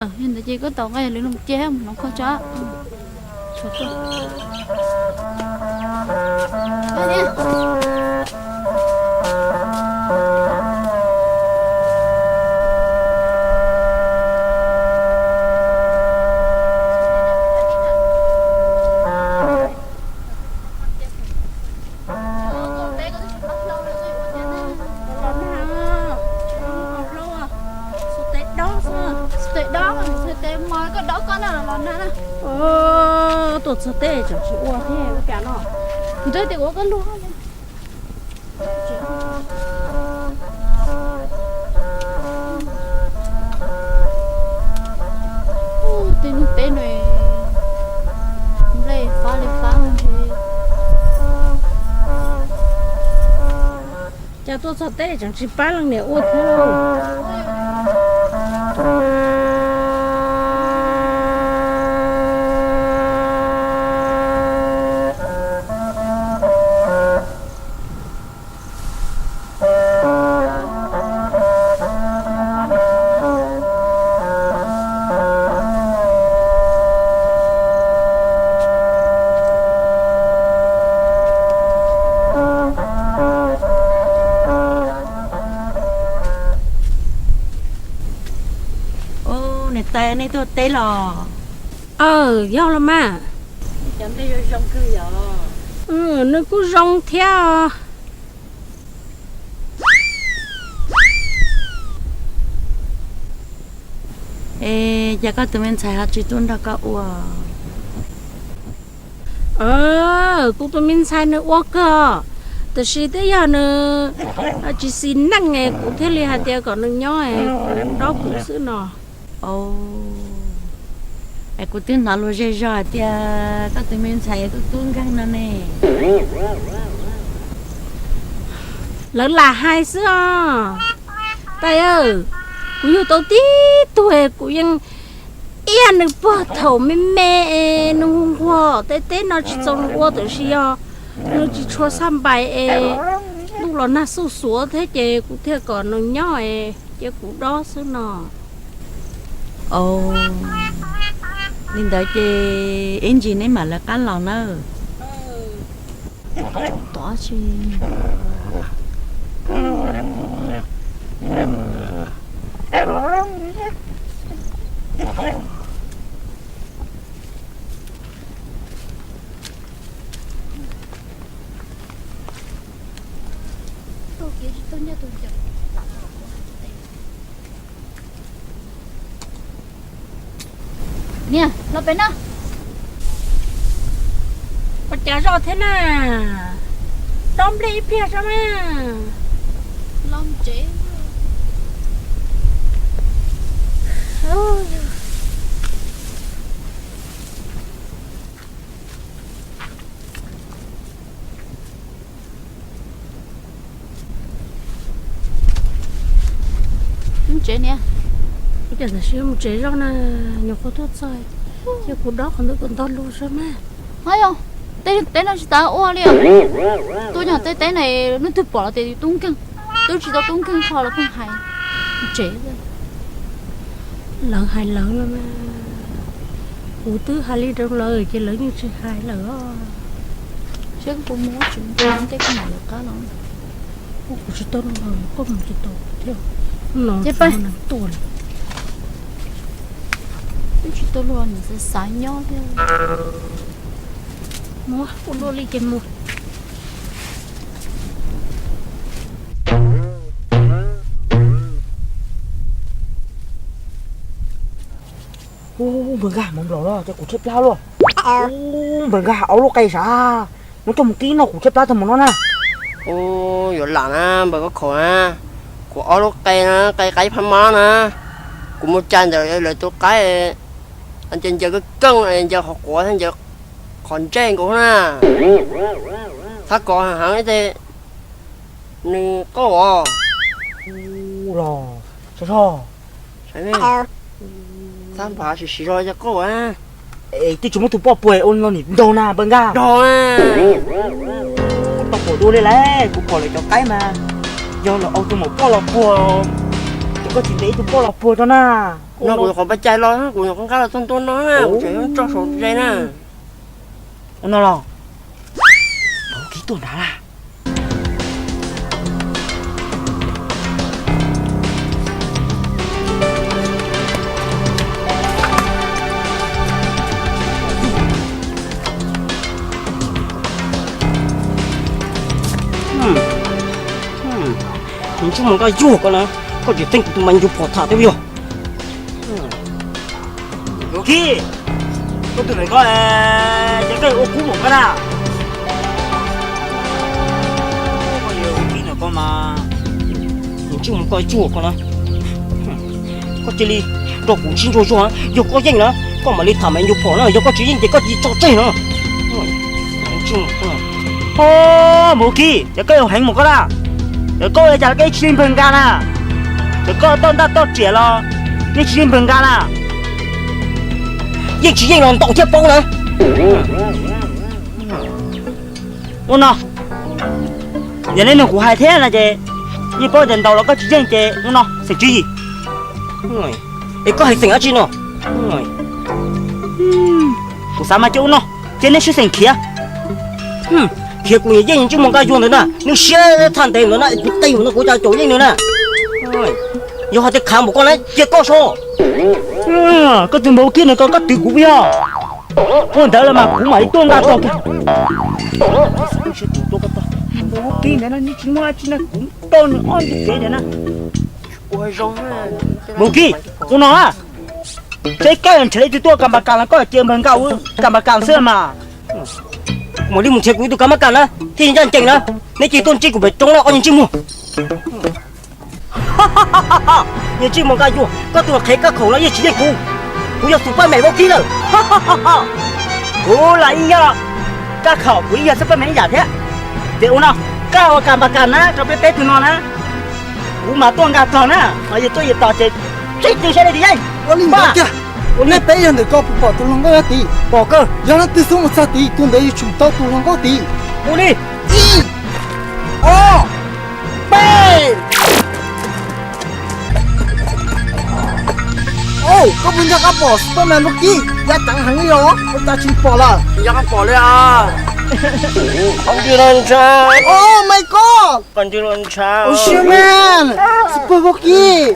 Yog ntawd ces koj tau nqa yog lwm loo cia mus hloov kho tso. Tes dob, tes mos koj dob koj na los nag na. Tuaj txog teb tseem tsis ua thiab ua cas no. Nrog tias ua koj luag. Tej neeg teb no nplej fab li fab ntshe. Cas tuaj txog teb tseem tsis pab leej niam ua thiab lauj. Niam tais, nej tuaj teb los? Aw, yog los mas. Cov nplej zoo kawg yom. Nws kuj zoo thiab. Es cas koj tus me ntxhais ho tsis tuaj nrog koj ua? Kuv tus me ntxhais nws ua kawg, tiam sis twb yog nws tsis xis neej es kuv thiaj li hais tias kom nws nyob es kuv dob kuv xwb no. Es kuv twb hnov luag zej zog hais tias koj tus me ntxhais yog tub tub nkeeg no ne. Lawv lam hais xwb os. Tais, kuv yug tau tib tug kuv yeej iab nws puag thaum me me es nws hu nquag, tej teb no tsis txaus nws ua tiam sis yog nws tsis tshua xaj npais es ntuj los nag xuj xuav thiab ces kuv thiaj kom nws nyob es cia kuv dob xwb no. Li ntawd ces ib ntsis neb mam lawv qab los nawb. Tod tsis Niam, los pem no. Ua cas zoj thiab na? Dob nplej ib pliag tso na. Los tsev. Mus tsev niam. Ua cas tam sim mus tsev zoj na, nyuam qhuav tuaj txog, cia kuv dob qhov ntawd kom ntog lug zog mas. Ho yog, tej teb no tsis tas ua li. Tuaj nyob tej teb no leej twg pom los tias yus tub nkeeg, twb tsis tau tub nkeeg qho los pheej hais. Mus tsev. Lawv hais lawv los mas, kuv twb hais li rau lawv ces lawv yeej tsis hais lawm os. Seb kuv mus tsis mus tej kuv mam lawv qab los. Kuv tsis tau luag, koj mus tsis tau thiab. No ces pab tuaj li. Twb tsis tau luag nws xav xav nyob thiab. Mus, kuv luaj li ces mus. Ub, npawg Nkaj, mus nplaum los ces kuv tshaib plab luaj. Ub, npawg Nkaj, aub lub qe sav, muab coj mus kib no, kuv tshaib plab tag mus no na. Ub, yuav lam na npawg Nkaj Khaum na, kuv aub lub qe na, qe qaib phab mab na, kuv mus cais ntawm lawv tus qaib, ncaws ncaws keej keej, ncaws qhov quav thiab ncaws qhov ntsej nkaus na. Thab kov heev heev ces nws qauj os. Los, thab npam siv siv zog ces qauj. Es twb tsis muab tus poj puag ua no nim ntaug na npawg Nkaj. Ntaug, tau pom dua li lawm, kuv pom lawv cov qaib mas yog lawv ua tus maum poj los puag, ces koj tsis ntes ib tug poj los puag tso na. No kuv nyuam qhuav pab cai los, kuv nyuam qhuav nqa los txog ntua no na, kuv tseem tso saum ze na. Ua no los, Maum Kib tuaj nrad lawm. Ntsej muag Nkaj Yuag koj na, koj tseem txeeb kuv tus me nyuam phom tham thiab puas yog? Maum Kib, koj tus ntawm koj, ces koj ua kub npaum koj na. Koj yuav ua kib ntawm koj mas, ntsej muag Nkaj Yuag koj na, koj cia li nrog kuv sib ntsuas zuag, yog koj yeej na, koj mam li tham me nyuam phom na, yog koj tsis yeej ces koj cia li tso tseg no. Maum Kib, ces koj yuav heev npaum koj na, ces koj ua cas koj yeej tsis yeej npawg Nkaj na? Ces koj toj ntaj toj riam los yeej tsis yeej npawg Nkaj na, yeej tsis yeej los ntaus thiab paub na. Ua no, yog nej nug kuv hais thiab no ces yeej paub tias ntaus los koj tsis yeej ces ua no xeem tswv yim. Es koj hais xeem dab tsi no? Kuv xav mas cia ua no, cia nej sib xeem khiav. Khiav kuv niam yeej ntsej muag Nkaj Yuag ntawd na, nws siab tshaj ntev ntawd na, kuv qi mus no kuv cas caum yeej nws na. Yog hais tias khav npaum koj na cia koj so. Koj tus Maum Kib ntawd ko koj twv kuv puas yog? Ua ntawd los mas kuv mam li tuaj nqa tog kiag. Maum Kib ntawd no nws tsis muaj dab tsi na, kuv rau nws ob nti kev ntawd na. Maum Kib, ua no na, seb koj nrhiav leej twg tuaj Kas Npas Kas los koj cia npawg Nkaj ua Kas Npas Kas xwb mas. Mam li mus nrhiav kuv ib tug Kas Npas Kas na thiaj ncaj ncees na, neb cia li tuaj ntsib kuv pem roob na ob niag ntsej muag. Niag ntsej muag Nkaj Yuag, koj tus qhev kab khaum no yeej tsis yeej kuv, kuv yog tus Paj Mem Vaub Kib lawm. Kuv los ib yam, kab khaum kuv ib yam xwb Paj Mem ib yam thiab. Ces ua no, koj ua Kas Npas Kas na rau peb peb tug no na, kuv mam tuaj nqa tog na, mas yog tuaj yog tos ces sib tw saib li tias yeej. Ua li ntawd kiag, nej peb yog ntawm ko puas pom tus hluas nkauj nyob tid? Pom kawg. Yog leej twg xub mus txog tid tus ntawd yuav tsum tau tus hluas nkauj tid. Ua li, ib, ob, peb. Koj puas nco qab pom Spiderman Vaub Kib? Yaj ceev heev li os, ua cas tsis pom lawm? Nco qab pom li os. Oh my god. Ua siab mas, Spider Vaub Kib.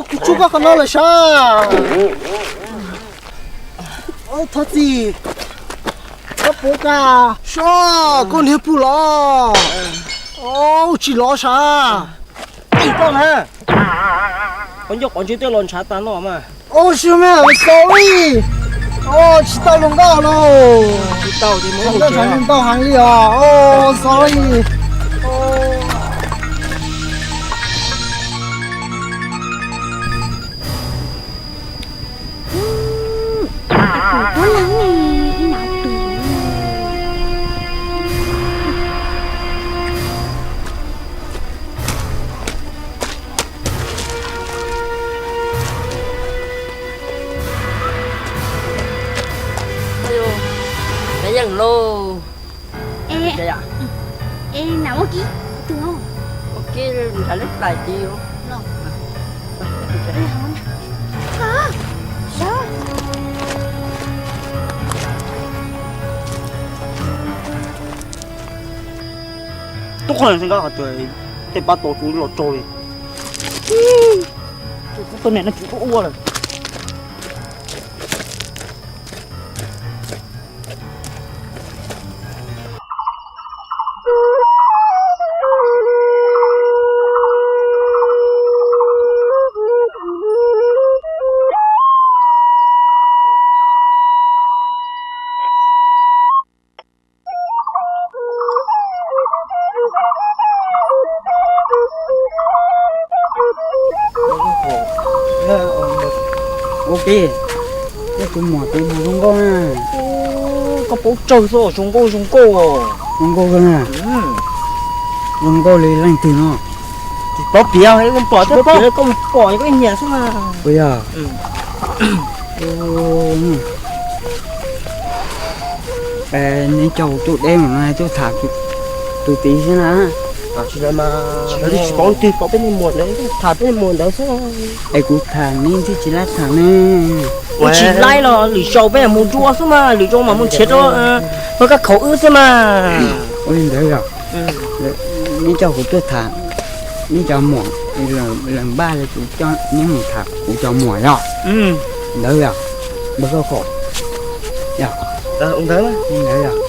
Kuv tsuj koj qhov no lawm sav. Thov txim. Koj puas kam? Sav, koj niag pug los. Tsis los sav. Koj na, qhov ncauj qhov ntswg twb los ntshav tag no mas. Ua siab mas, sorry. Tsis tau hluas nkauj los. Tsis tau ces mus ntau heev li os. Sorry. Yeej lauj. Es nam Vaub Kib, tus no, Vaub Kib nrhiav lub plais tid. Tub qhov xeeb nkab qhov twg, tej pab tau tus los raug li. Tus tub niam no tsis ua lawm. Ua ke, koj tus muam tus muam zoo nkauj na. Koj paub tsawg xwb, zoo nkauj zoo nkauj. Zoo nkauj na. Zoo nkauj li leej twg no? Tsis paub piav, koj pom thiab pom, koj pom koj nyiam xwb mas. Ua yog. Neb coj kuv tuaj deb mus no tuaj tham tus tid xwb na. Tsis paub twg, paub peb niag muam ntawd, tham peb niag muam ntawd xwb. Es kuv tham ne, twb tsis laib tham ne. Ua tsis laib los lwm zaus peb mus dua xwb mas, lwm zaus mas mus nrhiav rau koj khaum wb xwb mas. Ua li ntawd yog, neb coj kuv tuaj tham neb cov muam, lawm npaj li kuv coj neb mus tham kuv cov muam yog. Ntawd yog, npawg Kauj Kaum, yog, ntawd yog.